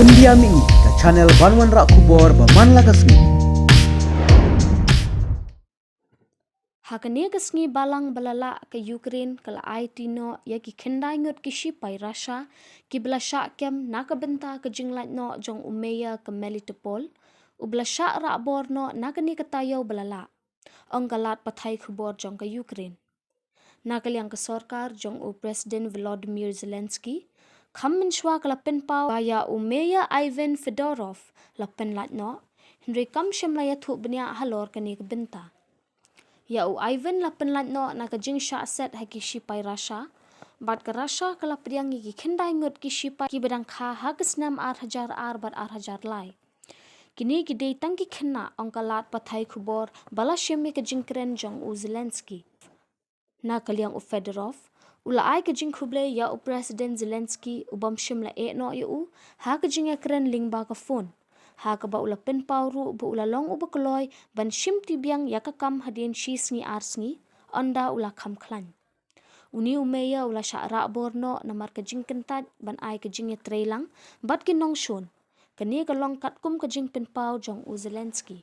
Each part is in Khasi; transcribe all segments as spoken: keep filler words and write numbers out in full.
India Mini, ka channel ban wanrah khubor ba man la ka sngi. Ha kane ka sngi balang ba la lah, ka Ukraine ka la aiti noh ïa ki khyndai ngut ki shipai Russia kiba la shah kem na ka bynta ka jinglait noh jong u mayor ka Melitopol, uba la shah rah bor noh na kane ka taïew ba la lah, ong ka lad pathai khubor jong ka Ukraine. Na ka liang ka sorkar jong u President Volodymyr Zelensky, kham mynshuwa ka la pynpaw ba ïa u mayor Ivan Fedorov la pynlait noh, hynrei kam shym la ïathuh bniah halor kane ka bynta. Ïa u Ivan la pynlait noh na ka jingshah set ha ki shipai Russia, bad ka Russia ka la pdiang ïa ki khyndai ngut ki shipai kiba dang kha ha ka snem ar hajar ar bad ar hajar lai. Kine ki dei tang ki khynnah, ong ka lad pathai khubor ba la shim ïa ka jingkren jong u Zelensky. Na ka liang u Fedorov, u la ai ka jingkhublei ïa u President Zelensky u bym shym la eh noh ïa u ha ka jingïakren lyngba ka phone, ha kaba u la pynpaw ruh ba u la long uba kloi ban shimti biang ïa ka kam hadien shi sngi ar sngi, ynda u la kham khlaiñ. Une u mayor u la shah rah bor noh namar ka jingkyntait ban ai ka jingïatreilang bad ki nongshun. Kane ka long katkum ka jingpynpaw jong u Zelensky.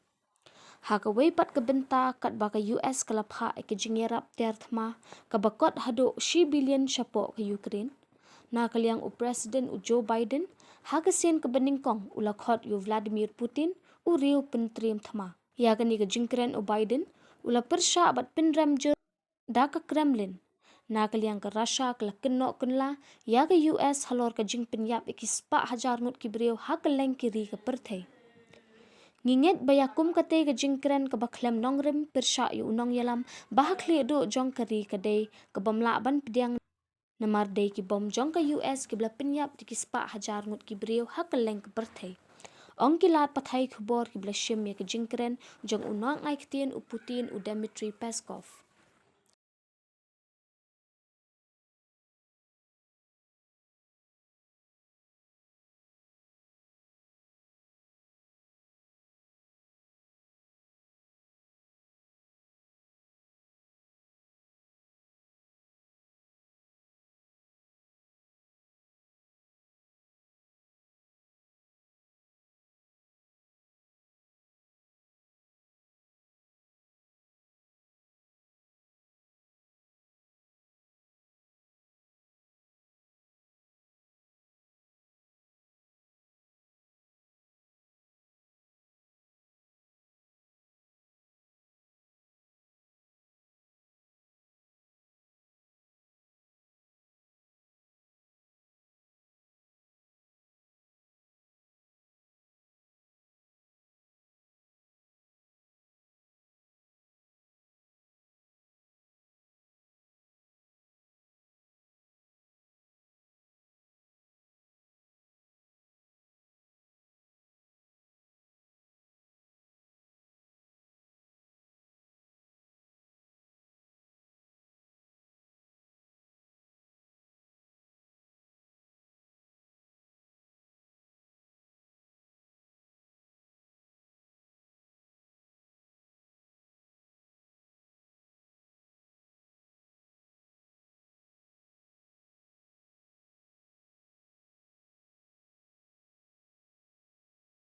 Ha kawei pat ka bynta, katba ka U S ka la phah ïa ka jingïarap tiar thma kaba kot haduh shi billion shapoh ka Ukraine, na ka liang u President u Joe Biden, ha ka sien kaba nyngkong u la khot ïa u Vladimir Putin u riew pyntriem thma. Ïa kane ka jingkren u Biden u la pyrshah bad pynrem jur da ka Kremlin. Na ka liang ka Russia ka la kynnoh kynla ïa ka U S halor ka jingpynïap ïa ki spah hajar ngut ki briew ha kylleng ki ri ka pyrthei. Ngi ngeit ba ïa kum katei ka jingkren kaba khlem nongrim pyrshah ïa u nongïalam ba ha khlieh duh jong ka ri ka dei ka bym lah ban pdiang, namar dei ki bom jong ka U S kiba la pynïap da ki spah hajar ngut ki briew ha kylleng ka pyrthei, ong ki lad pathai khubor kiba la shim ïa ka jingkren jong u nongai ktien u Putin, u Dmitry Peskov.